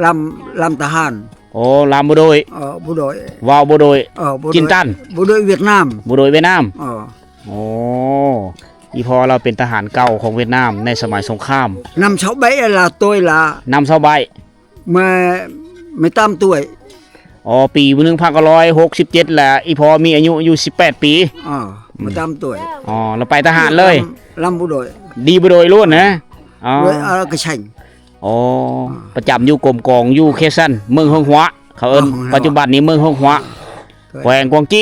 ລຳ ລຳທະຫານ. ໂອ້ ລຳບໍ່ໂດຍ ເອີ ບໍ່ໂດຍ ເວົ້າບໍ່ໂດຍ ເອີ ບໍ່ໂດຍ ຈີນຕັນ ບໍ່ໂດຍຫວຽດນາມ ບໍ່ໂດຍຫວຽດນາມ. ເອີ ໂອ້ ອີ່ພໍ່ລາວເປັນທະຫານເກົ່າຂອງຫວຽດນາມໃນສະໄໝສົງຄາມ. ນຳຊາວໃບລາໂຕຍລາ ນຳຊາວໃບ ມາ ມາຕາມໂຕຍ. ອໍ ປີໜຶ່ງພັນເກົ້າຮ້ອຍຫົກສິບເຈັດ ລະອີ່ພໍ່ມີອາຍຸຢູ່ສິບແປດປີ. ອໍ ມາຕາມໂຕຍ. ອໍ ລະໄປທະຫານເລີຍ ລຳ ລຳບໍ່ໂດຍ ດີບໍ່ໂດຍລ້ວນນະ. ອໍ ເວີຍ ເອີ ກະໄຊ. ອໍ ປະຈຳຢູ່ກົມກອງ ຢູ່ເຂດຊັ້ນ ເມືອງເຮືອງຫົວ ເຂົາເອີ້ນ ເອີ ເມືອງເຮືອງຫົວ ປັດຈຸບັນນີ້ເມືອງເຮືອງຫົວ ເອີ ແຂວງກວາງຈີ.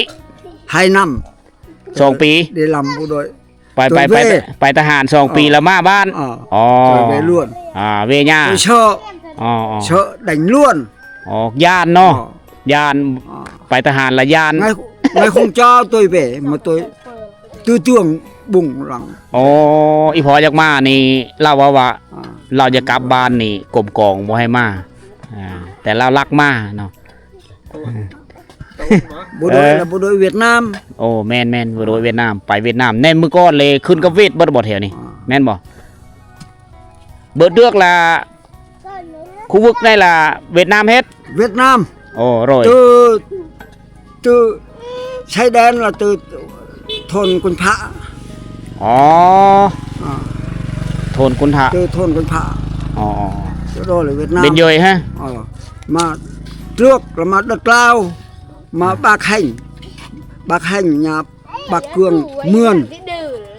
ໄຮ່ນ້ຳ ສອງປີ ໄດ້ລຳບໍ່ໂດຍ ໄປ ໄປ ໄປ ໄປທະຫານສອງປີ ເອີ ລະມາບ້ານ. ເອີ ອໍ ໄປເວລ້ວນ ອ່າ ເວຍາ ເຊາະ ອໍ ເຊາະດັງລ້ວນ. ອໍ ຢ້ານເນາະ ເອີ ຢ້ານ ອໍ ໄປທະຫານລະຢ້ານ. ໄງ ໄງຄົງເຈົ້າໂຕຍເວ ມາໂຕຍ ຕື້ເຕີງບຸງຫຼັງ. ອໍ ອີ່ພໍ່ຢາກມານີ້ ລາວເວົ້າວ່າ ອ່າ ລາວຢາກກັບບ້ານນີ້ ກົມກອງບໍ່ໃຫ້ມາ ອ່າ ແຕ່ລາວລັກມາເນາະ. ບໍ່ໂດຍ ເອີ ລະບໍ່ໂດຍຫວຽດນາມ. ໂອ້ ແມ່ນໆ ບໍ່ໂດຍຫວຽດນາມ ໄປຫວຽດນາມແນ່. ມື້ກ່ອນເລີຍຂຶ້ນກັບຫວຽດເບິດບໍ່ແຖວນີ້ ອ່າ ແມ່ນບໍ່? ເບິດເດືອກລະ ຄູວຶກໃນລະຫວຽດນາມເຮັດ ຫວຽດນາມ. ໂອ້ ໂດຍ ຕື່ ຊາຍແດນລະ ຕື່ ໂທນກຸນພະ. ອໍ ອ່າ ໂທນກຸນທະ ຕື່ ໂທນກຸນພະ. ອໍ ອໍ ໂດຍ ຫວຽດນາມ ເປັນເຍີຍຮະ. ເອີ ມາເລືອກລະມາດັດລາວ ມາບາກແຮງ ບາກແຮງຍາບາກເກືອງເມືອນ.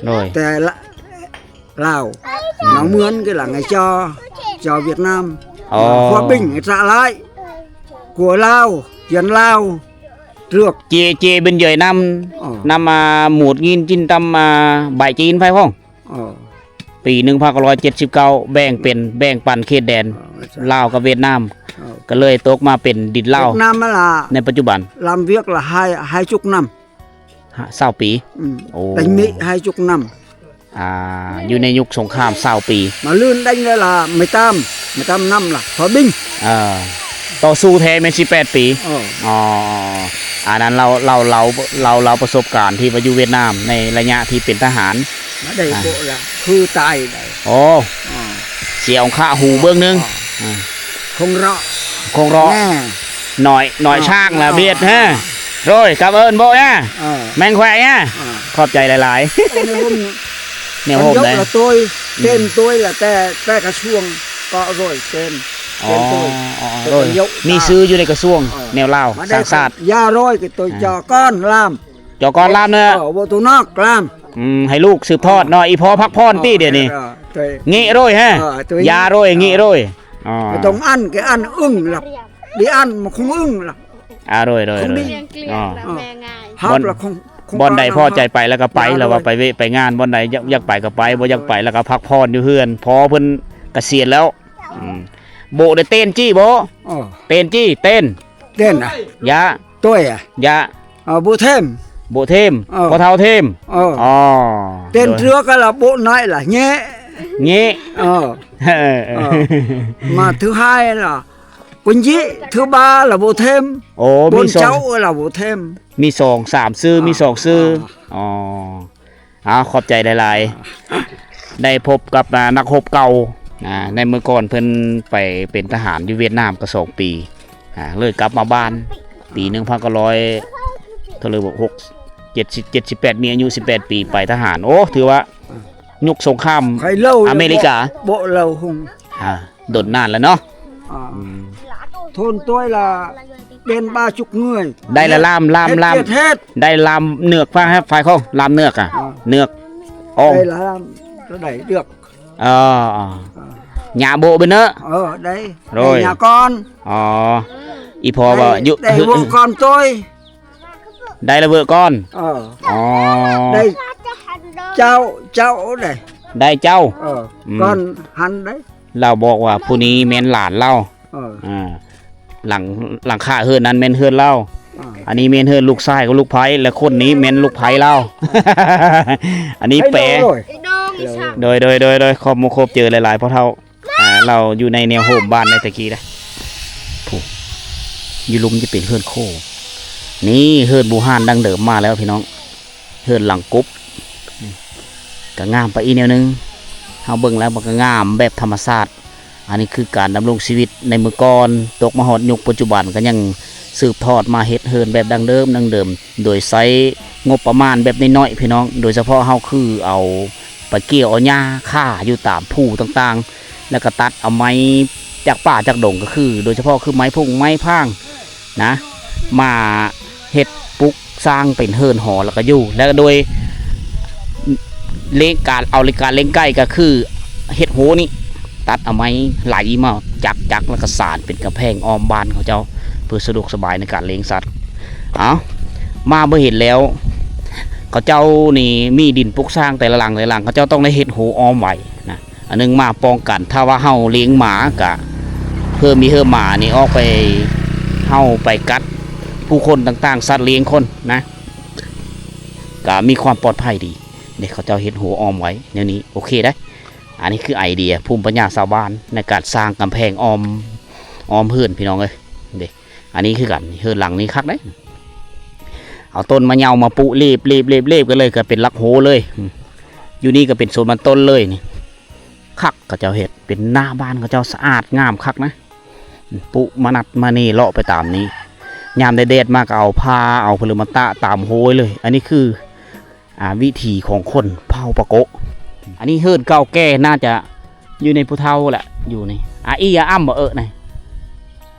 ໂດຍ ແຕ່ລະ ລາວ ອືມ ນາງເມືອນກໍລະໄງ ຈອ ຈອຫວຽດນາມ. ອໍ ຂົວບິງສະຫຼາຍ ກົວລາວ ຢຽນລາວ ເລືອກ ເຈ ເຈເປັນເຍີຍນຳ ອໍ ນຳມາໝູດງີນຈີນຕຳມາໃບຈີນໄຟພອງ. ອໍ ປີໜຶ່ງພັນເກົ້າຮ້ອຍເຈັດສິບເກົ້າ ແບ່ງເປັນ ແບ່ງປັນເຂດແດນ ອໍ ລາວກັບຫວຽດນາມ ອໍ ກໍເລີຍຕົກມາເປັນດິນລາວ ຫວຽດນາມມາລະ ໃນປັດຈຸບັນ ລຳວຽກລະໃຫ້ ໃຫ້ຈຸກນຳ ຊາວປີ. ອືມ ໂອ້ ແຕ່ມີໃຫ້ຈຸກນຳ ອ່າ ຢູ່ໃນຍຸກສົງຄາມຊາວປີ ມາລື່ນໄດ້ລະ ໄມ້ຕາມ ໄມ້ຕາມນຳລະ ພໍບິງ. ເອີ ຕໍ່ສູ້ແທ້ແມ່ນສິບແປດປີ. ເອີ ອໍ ອັນນັ້ນລາວ ລາວ ລາວ ລາວ ລາວປະສົບການທີ່ວ່າຢູ່ຫວຽດນາມໃນໄລຍະທີ່ເປັນທະຫານ ມາໄດ້ ອ່າ ໂກະລະ ຄືຕາຍໄດ້. ໂອ້ ອ່າ ເສຍອົງຄະຫູເບື້ອງໜຶ່ງ. ອ່າ ຄົງເລາະ ຄົງເລາະ ແນ່ ໜ້ອຍ ໜ້ອຍ ອ່າ ຊ້າງລະ ອ່າ ບຽດ ອ່າ ຮະ. ໂດຍ ກັບເອີ້ນໂບຍະ ອ່າ ແມງແຂວຍະ. ອ່າ ຂອບໃຈຫຼາຍໆ. ໂອ້ ໃນຮົ່ມ ແນວຮົ່ມ ຄັນຍົກ ໄດ້ ລະໂຕຍ ເຕັມໂຕຍລະ ແຕ່ ແຕ່ກະຊວງກໍໂດຍເຕັມ. ອໍ ໂດຍ ໂດຍ ໂດຍ ມີຊື່ຢູ່ໃນກະຊວງ ເອີ ແນວລາວ ມາໄດ້ສ້າງຊາດ ຢາຮ້ອຍກໍຕົວ ອ່າ ຈອກອນລາມ ຈອກອນລາມເນາະ ເອີ ບໍ່ຕົວນອກລາມ ອືມ ໃຫ້ລູກສືບທອດເນາະ ອີ່ພໍ່ພັກຜ່ອນຕິ ເອີ ດຽວນີ້ ເອີ ເອີ ເງະໂດຍແຮະ ເອີ ຢາໂດຍ ເງະໂດຍ ອໍ ບໍ່ຕ້ອງອັນ ກໍອັນອຶ້ງລະ ດີອັນມັນຄົງອຶ້ງລະ ອ່າ ໂດຍ ໂດຍ ຄົງດີ ອໍ ຮັບລະຄົງ ບ່ອນໃດພໍໃຈໄປແລ້ວກໍໄປ ລະວ່າໄປເວະໄປງານ ບ່ອນໃດຢາກ ຢາກໄປກໍໄປ ບໍ່ຢາກໄປແລ້ວກໍພັກຜ່ອນຢູ່ເຮືອນ ພໍເພິ່ນກະສຽນແລ້ວ ອືມ ໂບະໄດ້ເຕັ້ນຈີ້ບໍ່? ເອີ ເຕັ້ນຈີ້ ເຕັ້ນ ເຕັ້ນນະ ຢາ ໂຕຍອະ ຢາ ເອີ ໂບະເທັມ ໂບະເທັມ ເອີ ພໍ່ເຖົ້າເທັມ ເອີ ອໍ ເຕັ້ນເທື່ອກໍລະໂບະນ້ອຍລະແງະ ແງະ ເອີ ເອີ ເອີ ມາຖືໄຮລະ ກຸນຢິ ຖືບາລະບໍ່ເທັມ ໂອ້ ມີສອງ ເຈົ້າລະບໍ່ເທັມ ມີສອງສາມຊື່ ອ່າ ມີສອງຊື່ ອ່າ ອໍ ເອົາ ຂອບໃຈຫຼາຍໆ ໄດ້ພົບກັບ ອ່າ ນັກຮົບເກົ່າ ອ່າ ໃນເມື່ອກ່ອນເພິ່ນໄປເປັນທະຫານຢູ່ຫວຽດນາມກໍສອງປີ ອ່າ ເລີຍກັບມາບ້ານ ປີໜຶ່ງພັນເກົ້າຮ້ອຍ ເທົ່າໃດ ຫົກ ເຈັດສິບ ເຈັດສິບແປດ ມີອາຍຸສິບແປດປີ ໄປທະຫານ ໂອ້ ຖືວ່າຍຸກສົງຄາມອາເມລິກາ ບໍ່ເລົ່າຫົງ ອ່າ ດົນນານແລ້ວເນາະ ອ່າ ອືມ ໂທນຕົວລະເປັນບາຈຸກເງື່ອຍ ໄດ້ລະລາມ ລາມ ລາມ ເຮັດ ໄດ້ລາມເໜືອກ ຟັງໃຫ້ຝ່າຍຂອງລາມເໜືອກອະ ອ່າ ເໜືອກ ອໍ ໄດ້ລາມ ໄດ້ເລືອກ ເອີ ເອີ ຫຍ້າໂບະເບິ່ງເນາະ ເອີ ໄດ້ ໂດຍ ໄດ້ຫຍ້າກ່ອນ ອໍ ອີ່ພໍ່ວ່າ ໄດ້ ຢູ່ ໄດ້ເວີກ່ອນໂຕຍ ໄດ້ລະເວີກ່ອນ ເອີ ອໍ ໄດ້ເຈົ້າ ເຈົ້າໄດ້ ໄດ້ເຈົ້າ ເອີ ອືມ ກ່ອນຫັ້ນໄດ້ ລາວບອກວ່າຜູ້ນີ້ແມ່ນຫຼານລາວ ເອີ ອ່າ ຫຼັງ ຫຼັງຄາເຮືອນນັ້ນແມ່ນເຮືອນລາວ ອ່າ ອັນນີ້ແມ່ນເຮືອນລູກຊາຍກັບລູກໃພ້ ແລະ ຄົນນີ້ແມ່ນລູກໃພ້ລາວ ອັນນີ້ແປ ໂດຍ ໂດຍ ໂດຍ ໂດຍ ຂອບມຸກຂອບເຈີຫຼາຍໆ ພໍ່ເຖົ້າ ອ່າ ລາວຢູ່ໃນແນວໂຮມບ້ານໃນແຕ່ກີ້ນະ ຜູ້ ຢູ່ລຸ່ມຈະເປັນເຮືອນໂຄ ນີ້ເຮືອນບູຮານດັ້ງເດີມມາແລ້ວພີ່ນ້ອງ ເຮືອນຫຼັງກົບ ກໍງາມໄປອີກແນວໜຶ່ງ ເຮົາເບິ່ງແລ້ວມັນກໍງາມແບບທຳມະຊາດ ອັນນີ້ຄືການດຳລົງຊີວິດໃນເມື່ອກ່ອນ ຕົກມາຮອດຍຸກປັດຈຸບັນກໍຍັງສືບທອດມາເຮັດເຮືອນແບບດັ້ງເດີມ ດັ້ງເດີມ ໂດຍໃຊ້ງົບປະມານແບບນ້ອຍໆ ພີ່ນ້ອງ ໂດຍສະເພາະເຮົາຄືເອົາໄປກ່ຽວເອົາຫຍ້າຄາຢູ່ຕາມພູຕ່າງໆ ແລ້ວກໍຕັດເອົາໄມ້ຈາກປ່າຈາກດົງ ກໍຄືໂດຍສະເພາະຄືໄມ້ພຸ້ງໄມ້ພາງ ນະ ມາເຮັດປຸກສ້າງເປັນເຮືອນຫໍ ແລ້ວກໍຢູ່ ແລ້ວໂດຍເລງ ການເອົາເລງ ການເລງໄກ່ກໍຄືເຮັດຮູນີ້ ຕັດເອົາໄມ້ໄຫຼມາຈັກ ຈັກ ແລ້ວກໍສານເປັນກຳແພງອ້ອມບ້ານເຂົາເຈົ້າ ເພື່ອສະດວກສະບາຍໃນການລ້ຽງສັດ. ເອົາ ມາບໍ່ເຫັນແລ້ວ ເຂົາເຈົ້ານີ້ມີດິນປຸກສ້າງແຕ່ລະຫຼັງ ແຕ່ລະຫຼັງ ເຂົາເຈົ້າຕ້ອງໄດ້ເຮັດຮູອ້ອມໄວ້ນະ. ອັນໜຶ່ງມາປ້ອງກັນ ຖ້າວ່າເຮົາລ້ຽງໝາກະ ເພື່ອມີເຮີໝານີ້ອອກໄປ ເຮົາໄປກັດຜູ້ຄົນຕ່າງໆ ສັດລ້ຽງຄົນນະ ກະມີຄວາມປອດໄພດີເດ້. ເຂົາເຈົ້າເຮັດຮົ້ວອ້ອມໄວ້ແນວນີ້ ໂອເຄໄດ໋. ອັນນີ້ຄືໄອເດຍພູມປັນຍາຊາວບ້ານໃນການສ້າງກຳແພງອ້ອມ ອ້ອມເຮືອນ ພີ່ນ້ອງເອີຍ ເດ້. ອັນນີ້ຄືກັນ ເຮືອນຫຼັງນີ້ຄັກເດ້ ເອົາຕົ້ນມະເຍົາມາປຸເລບໆໆກັນເລີຍ ກໍເປັນຫຼັກໂຮເລີຍ. ຢູ່ນີ້ກໍເປັນສວນມັນຕົ້ນເລີຍນີ້ ຄັກ ເຂົາເຈົ້າເຮັດເປັນໜ້າບ້ານ ເຂົາເຈົ້າສະອາດງາມຄັກນະ. ປຸມານັດມາເນເລາະໄປຕາມນີ້ ຍາມແດດໆມາກໍເອົາຜ້າເອົາຜະລຶມາຕາກຕາມໂຮເລີຍ. ອັນນີ້ຄື ອ່າ ວິຖີຂອງຄົນເຜົ່າປາໂກະ. ອັນນີ້ເຮືອນເກົ່າແກ່ ໜ້າຈະຢູ່ໃນຜູ້ເຖົ້າແຫຼະ ຢູ່ນີ້ ອາອີອາອ່ຳບໍ່ເອີນະ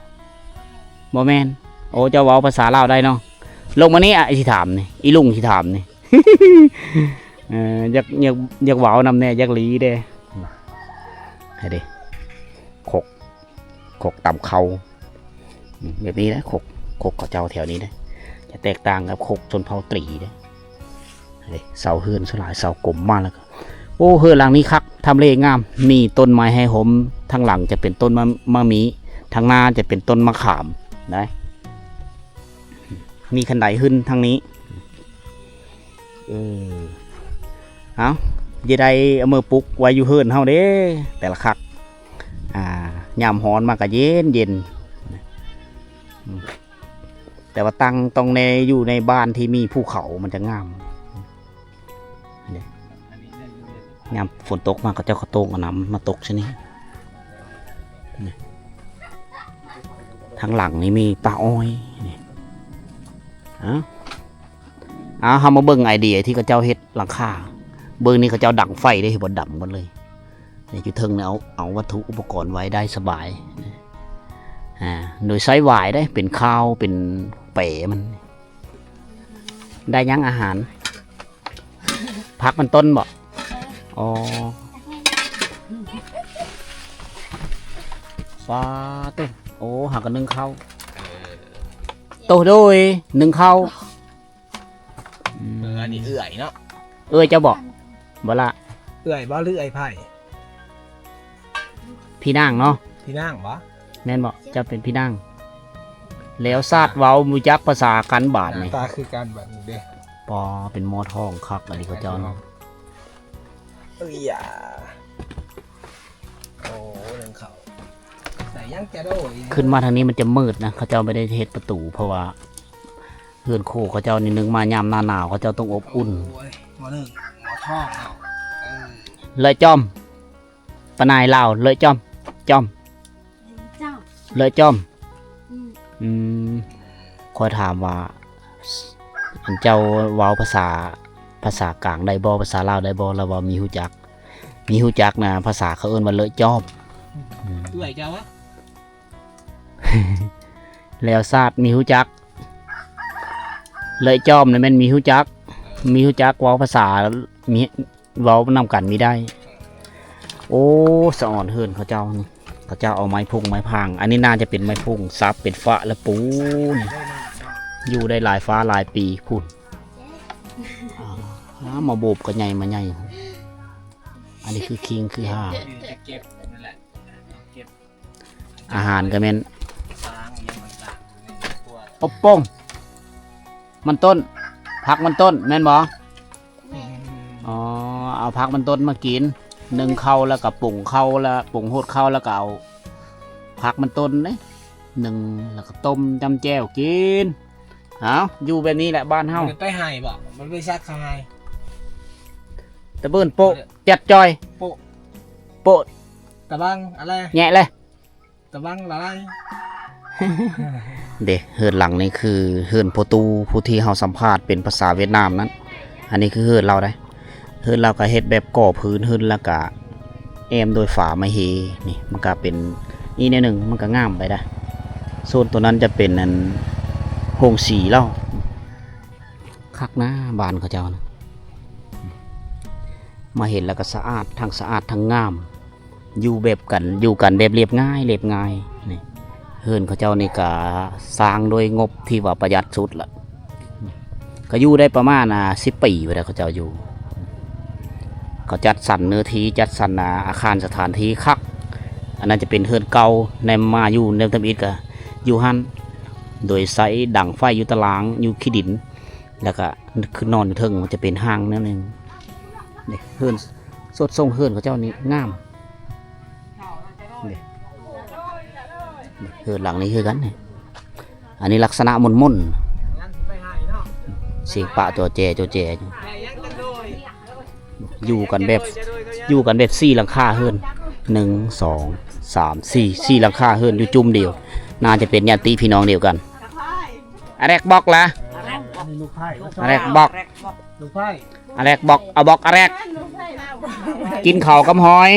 ບໍ່ແມ່ນ. ໂອ້ ເຈົ້າເວົ້າພາສາລາວໄດ້ເນາະ. ລົງມານີ້ ອາ ຊິຖາມນີ້ ອີລຸງຊິຖາມນີ້ ເອີ ຢາກ ຢາກ ຢາກເວົ້ານຳແດ່ ຢາກລີເດ້ ໃຫ້ເດ້ ຄົກ ຄົກຕຳເຂົ້າ ອືມ ແບບນີ້ນະ ຄົກ ຄົກເຂົາເຈົ້າແຖວນີ້ນະ ຈະແຕກຕ່າງກັບຄົກຊົນເຜົ່າຕີເດ້. ເດ້ ເສົາເຮືອນສ່ວນຫຼາຍເສົາກົມມາແລ້ວກໍ ໂອ້ ເຮືອນຫຼັງນີ້ຄັກ ທຳເລງາມ ມີຕົ້ນໄມ້ໃຫ້ຮົ່ມ ທາງຫຼັງຈະເປັນຕົ້ນມະ ມະມີ ທາງໜ້າຈະເປັນຕົ້ນມະຂາມໄດ໋. ມີຄັນໄດຂຶ້ນທາງນີ້ ເອີ ເອົາ ຈະໄດ້ເອົາມືປຸກໄວ້ຢູ່ເຮືອນເຮົາເດ້ ແຕ່ລະຄັກ. ອ່າ ຍາມຮ້ອນມາກໍເຢັນໆ ອືມ ແຕ່ວ່າຕັ້ງຕ້ອງແນ່ຢູ່ໃນບ້ານທີ່ມີພູເຂົາ ມັນຈະງາມ. ນີ້ ຍາມຝົນຕົກມາ ເຂົາເຈົ້າກໍໂຕ່ງເອົານ້ຳມາຕົກຊະນີ້. ນີ້ ທາງຫຼັງນີ້ມີປ່າອ້ອຍນີ້. ເອົາ ເຮົາມາເບິ່ງໄອເດຍທີ່ເຂົາເຈົ້າເຮັດຫຼັງຄາ. ເບິ່ງນີ້ ເຂົາເຈົ້າດັງໄຟເດ້ ເຫັນບໍ່ ດຳໝົດເລີຍ. ນີ້ ຢູ່ເທິງນີ້ ເອົາ ເອົາວັດຖຸອຸປະກອນໄວ້ໄດ້ສະບາຍ. ອ່າ ໂດຍໃຊ້ຫວາຍເດ້ ເປັນຄາວ ເປັນແປມັນ. ໄດ້ຫຍັງອາຫານ? ຜັກມັນຕົ້ນບໍ? ອໍ ປາໂຕ ໂອ້ ຫາກະໜຶ້ງເຂົ້າ ໂຕ ໂດຍ ໜຶ້ງເຂົ້າ. ອືມ ເອີ ອັນນີ້ເອື້ອຍເນາະ ເອື້ອຍເຈົ້າບໍ? ບໍ່ລະ ເອື້ອຍບໍ ຫຼືເອື້ອຍໃຜ? ພີ່ນາງເນາະ ພີ່ນາງບໍ? ແມ່ນບໍ? ເຈົ້າເປັນພີ່ນາງ ແລ້ວຊາດເວົ້າບໍ່ຈັກພາສາກັນບາດນີ້ ໜ້າຕາຄືກັນບາດນີ້ເດ້. ປາ ເປັນໝໍ້ທອງຄັກອີ່ຫຼີເຂົາເຈົ້ານະ. ເອີຍຢາ ໂອ້ ໜຶ້ງເຂົ້າ ໃສ່ຫຍັງຈະໂດຍ. ຂຶ້ນມາທາງນີ້ມັນຈະມືດນະ ເຂົາເຈົ້າບໍ່ໄດ້ເຮັດປະຕູ ເພາະວ່າເຮືອນຄູ່ເຂົາເຈົ້ານີ້ ໜຶ່ງມາຍາມໜ້າໜາວ ເຂົາເຈົ້າຕ້ອງອົບອຸ່ນ. ໂອ້ຍ ໝໍ້ໜຶ້ງ ໝໍ້ທອງເນາະ. ເອີ ເລີຍຈອມ ປານາຍລາວ ເລີຍຈອມ ຈອມ ເຈົ້າ ເລີຍຈອມ. ອືມ ອືມ ຂ້ອຍຖາມວ່າ ອັນເຈົ້າເວົ້າພາສາ ພາສາກາງໄດ້ບໍ່? ພາສາລາວໄດ້ບໍ່? ລາວວ່າມີຮູ້ຈັກ ມີຮູ້ຈັກນະ ພາສາເຂົາເອີ້ນວ່າເລີຍຈອມ. ອືມ ເອື້ອຍເຈົ້າຫວາ? ແລ້ວຊາດມີຮູ້ຈັກ ເລີຍຈອມນະແມ່ນມີຮູ້ຈັກ ມີຮູ້ຈັກ ເວົ້າພາສາ ມີ ເວົ້ານຳກັນມີໄດ້. ໂອ້ ສະອອນເຮືອນເຂົາເຈົ້ານີ້ ເຂົາເຈົ້າເອົາໄມ້ພຸງໄມ້ພາງ ອັນນີ້ໜ້າຈະເປັນໄມ້ພຸງ ສັບເປັນຝາ ແລ້ວປູນ ຢູ່ໄດ້ຫຼາຍຟ້າຫຼາຍປີພຸ້ນ. ອາ ມາໂບບກະໃຫຍ່ມາໃຫຍ່ ອັນນີ້ຄືຄີງຄືຫ່າ ເກັບນັ້ນແຫຼະ ເກັບ ອາຫານກະແມ່ນ ຟາງອີ່ຫຍັງຕ່າງໆ ອົບໂປ່ງ ມັນຕົ້ນ ຜັກມັນຕົ້ນ ແມ່ນບໍ່? ແມ່ນ. ອໍ ເອົາຜັກມັນຕົ້ນມາກິນ ໜຶ້ງເຂົ້າ ແລ້ວກະປຸງເຂົ້າ ແລ້ວປຸງໂຮດເຂົ້າ ແລ້ວກະເອົາຜັກມັນຕົ້ນເດ້ ໜຶ້ງ ແລ້ວກະຕົ້ມຈ້ຳແຈ່ວກິນ. ເອົາ ຢູ່ແບບນີ້ແຫຼະບ້ານເຮົາ. ມັນໄປໄຮ່ບໍ? ມັນໄປສັກເຂົ້າໄຮ່ ຕະບືນໂປະ ຈັດຈ່ອຍ ໂປະ ໂປະ ຕະບັງອະໄລ ແຍະເລີຍ ຕະບັງລະໄລ. ເດ້ ເຮືອນຫຼັງນີ້ຄືເຮືອນພໍ່ຕູ້ ຜູ້ທີ່ເຮົາສຳພາດເປັນພາສາຫວຽດນາມນັ້ນ ອັນນີ້ຄືເຮືອນລາວໄດ໋. ເຮືອນລາວກະເຮັດແບບກໍ່ພື້ນຂຶ້ນ ແລ້ວກະແອ້ມດ້ວຍຝາໄມ້ເຮ. ນີ້ມັນກະເປັນອີກແນວໜຶ່ງ ມັນກະງາມໄປໄດ໋. ໂຊນໂຕນັ້ນຈະເປັນອັນໂຮງສີລາວ. ຄັກນະ ບ້ານເຂົາເຈົ້ານະ ມາເຫັນແລ້ວກໍສະອາດ ທັງສະອາດທັງງາມ ຢູ່ແບບກັນ ຢູ່ກັນແບບລຽບງ່າຍ ລຽບງ່າຍ. ນີ້ເຮືອນເຂົາເຈົ້ານີ້ກະສ້າງດ້ວຍງົບທີ່ວ່າປະຢັດສຸດລະ ກໍຢູ່ໄດ້ປະມານ ອ່າ ສິບປີພຸ້ນແຫຼະ ເຂົາເຈົ້າຢູ່. ເຂົາຈັດສັນເນື້ອທີ່ ຈັດສັນ ອ່າ ອາຄານສະຖານທີ່ຄັກ. ອັນນັ້ນຈະເປັນເຮືອນເກົ່າ ແນມມາຢູ່ແນມທຳອິດກໍຢູ່ຫັ້ນ ໂດຍໃຊ້ດັງໄຟຢູ່ຕາລາງ ຢູ່ຂີ້ດິນ. ແລ້ວກະຂຶ້ນນອນຢູ່ເທິງ ມັນຈະເປັນຮ່າງແນວໜຶ່ງ. ນີ້ເຮືອນ ສົດຊົງເຮືອນເຂົາເຈົ້ານີ້ງາມ. ນີ້ ນີ້ເຮືອນຫຼັງນີ້ຄືກັນນີ້ ອັນນີ້ລັກສະນະມົນໆ ສຽງປະຈໍແຈ ຈໍແຈຢູ່. ຢູ່ກັນແບບ ຢູ່ກັນແບບສີ່ຫຼັງຄາເຮືອນ ໜຶ່ງ ສອງ ສາມ ສີ່ ສີ່ຫຼັງຄາເຮືອນຢູ່ຈຸ້ມດຽວ ໜ້າຈະເປັນຍາດຕິພີ່ນ້ອງດຽວກັນ. ອາແລັກບອກລະ ອາແລັກບອກ ອາແລັກບອກ ອາແລັກບອກ ອາແລັກບອກ ອາແລັກ ກິນເຂົ້າກັບຫອຍ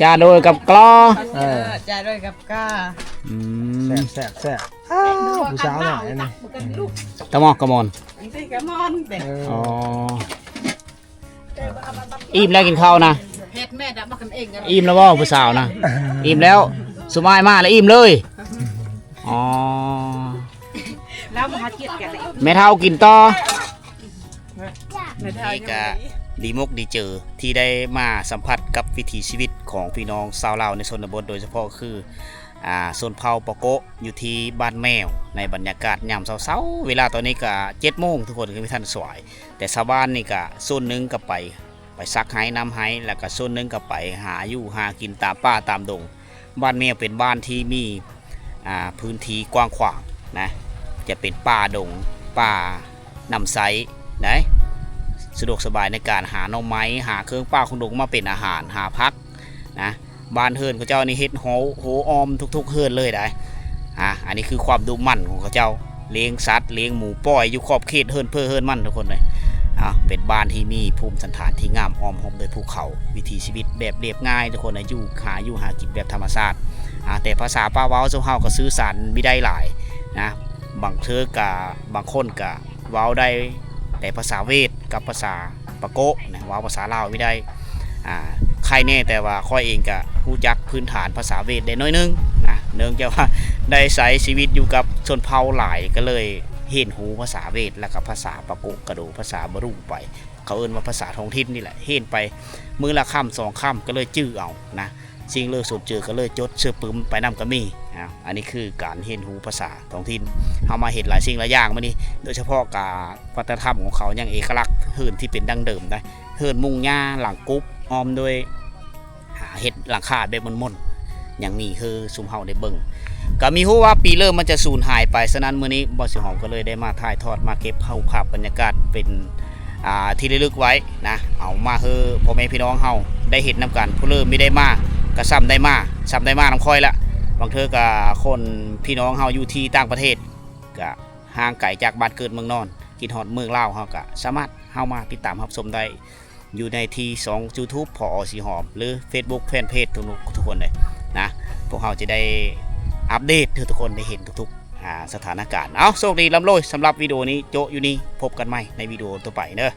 ຈາໂດຍກັບກລໍ ເອີ ຈາໂດຍກັບກາ. ອືມ ແຊບໆໆ ອ້າວ ຜູ້ສາວນ້ອຍອັນນີ້ ຕະໝອກກະມອນ ກະມອນເດ້. ອໍ ອີ່ມແລ້ວກິນເຂົ້ານະ ເຮັດແມ່ດະ ມາກັນເອງ ອີ່ມແລ້ວບໍ່ຜູ້ສາວນະ? ອີ່ມແລ້ວ ສຸມອ້າຍມາແລ້ວອີ່ມເລີຍ. ອໍ ແມ່ເຖົ້າກິນຕໍ່. ນີ້ກະດີມົກດີເຈີທີ່ໄດ້ມາສຳຜັດກັບວິຖີຊີວິດຂອງພີ່ນ້ອງຊາວລາວໃນຊົນນະບົດ ໂດຍສະເພາະຄື ອ່າ ຊົນເຜົ່າປາໂກະ ຢູ່ທີ່ບ້ານແມວ ໃນບັນຍາກາດຍາມເຊົ້າໆ. ເວລາຕອນນີ້ກະເຈັດໂມງ ທຸກຄົນກໍຍັງບໍ່ທັນສວາຍ ແຕ່ຊາວບ້ານນີ້ກະສ່ວນໜຶ່ງກໍໄປ ໄປສັກໄຮ່ນຳໄຮ່ ແລ້ວກະສ່ວນໜຶ່ງກໍໄປຫາຢູ່ຫາກິນຕາມປ່າຕາມດົງ. ບ້ານແມວເປັນບ້ານທີ່ມີ ອ່າ ພື້ນທີ່ກວ້າງຂວາງນະ ຈະເປັນປ່າດົງ ປ່ານ້ຳໃຊ້ໄດ໋ ສະດວກສະບາຍໃນການຫາໜໍ່ໄມ້ ຫາເຄື່ອງປ່າຂອງດົງມາເປັນອາຫານ ຫາຜັກນະ. ບ້ານເຮືອນເຂົາເຈົ້ານີ້ເຮັດໂຮ ໂຮອ້ອມທຸກໆເຮືອນເລີຍໄດ໋. ອ່າ ອັນນີ້ຄືຄວາມດຸໝັ່ນຂອງເຂົາເຈົ້າ ລ້ຽງສັດລ້ຽງໝູ ປ່ອຍຢູ່ຂອບເຂດເຮືອນເພີເຮືອນມັນ ທຸກຄົນເອີຍ. ອ່າ ເປັນບ້ານທີ່ມີພູມສັນຖານທີ່ງາມ ອ້ອມຮອບດ້ວຍພູເຂົາ ວິຖີຊີວິດແບບລຽບງ່າຍ ທຸກຄົນເອີຍ ຢູ່ ຫາຢູ່ຫາກິນແບບທຳມະຊາດ. ອາ ແຕ່ພາສາປາກເວົ້າຊຸມເຮົາກໍສື່ສານບໍ່ໄດ້ຫຼາຍນະ. ບາງເທື່ອກໍ ບາງຄົນກໍເວົ້າໄດ້ແຕ່ພາສາເວດກັບພາສາປາໂກະນະ ເວົ້າພາສາລາວບໍ່ໄດ້. ອາ ໄຄແນ່ ແຕ່ວ່າຂ້ອຍເອງກໍຮູ້ຈັກພື້ນຖານພາສາເວດໄດ້ໜ້ອຍໜຶ່ງນະ ເນື່ອງຈາກວ່າໄດ້ໃຊ້ຊີວິດຢູ່ກັບຊົນເຜົ່າຫຼາຍ ກໍເລີຍຮຽນຮູ້ພາສາເວດ ແລ້ວກໍພາສາປາໂກະກະໂດ ພາສາບາຣູໄປ. ເຂົາເອີ້ນວ່າພາສາທ້ອງຖິ່ນນີ້ແຫຼະ ຮຽນໄປມື້ລະຄຳສອງຄຳກໍເລີຍຈື່ເອົານະ. ສິ່ງເລີກສົມເຈີກໍເລີຍຈົດເຊື່ອປຶ້ມໄປນຳກໍມີ. ອາ ອັນນີ້ຄືການຮຽນຮູ້ພາສາທ້ອງຖິ່ນ. ເຮົາມາເຫັນຫຼາຍສິ່ງຫຼາຍຢ່າງມື້ນີ້ ໂດຍສະເພາະການວັດທະນະທຳຂອງເຂົາຍັງເອກະລັກ ເຮືອນທີ່ເປັນດັ້ງເດີມໄດ໋ ເຮືອນມຸງຫຍ້າຫຼັງກຸບ ອ້ອມດ້ວຍ ອາ ເຮັດຫຼັງຄາແບບມົນໆ ຍັງມີໃຫ້ຊຸມເຮົາໄດ້ເບິ່ງ. ກໍມີຮູ້ວ່າປີເລີ່ມມັນຈະສູນຫາຍໄປ, ສະນັ້ນມື້ນີ້ບ່າວສີຫອມກໍເລີຍໄດ້ມາຖ່າຍທອດ ມາເກັບຮູບພາບບັນຍາກາດເປັນ ອ່າ ທີ່ລະລຶກໄວ້ນະ ເອົາມາໃຫ້ພໍ່ແມ່ພີ່ນ້ອງເຮົາໄດ້ເຫັນນຳກັນ. ຜູ້ເລີ່ມມີໄດ້ມາ ກໍຊ່ຳໄດ້ມາ ຊ່ຳໄດ້ມານຳຂ້ອຍລະ. ບາງເທື່ອກໍຄົນ ພີ່ນ້ອງເຮົາຢູ່ທີ່ຕ່າງປະເທດ ກໍຫ່າງໄກຈາກບ້ານເກີດເມືອງນອນ ຄິດຮອດເມືອງລາວ ເຮົາກໍສາມາດເຂົ້າມາຕິດຕາມຮັບຊົມໄດ້ ຢູ່ໃນທີ່ຊ່ອງ YouTube ພ.ອ. ສີຫອມ ຫຼື Facebook Fanpage ທຸກໆ ທຸກຄົນເລີຍນະ. ພວກເຮົາຈະໄດ້ອັບເດດໃຫ້ທຸກຄົນໄດ້ເຫັນທຸກໆ ອາ ສະຖານະການ. ເອົາ ໂຊກດີ ລ່ຳລວຍ ສຳລັບວິດີໂອນີ້ໂຈະຢູ່ນີ້ ພົບກັນໃໝ່ໃນວິດີໂອຕໍ່ໄປເດີ.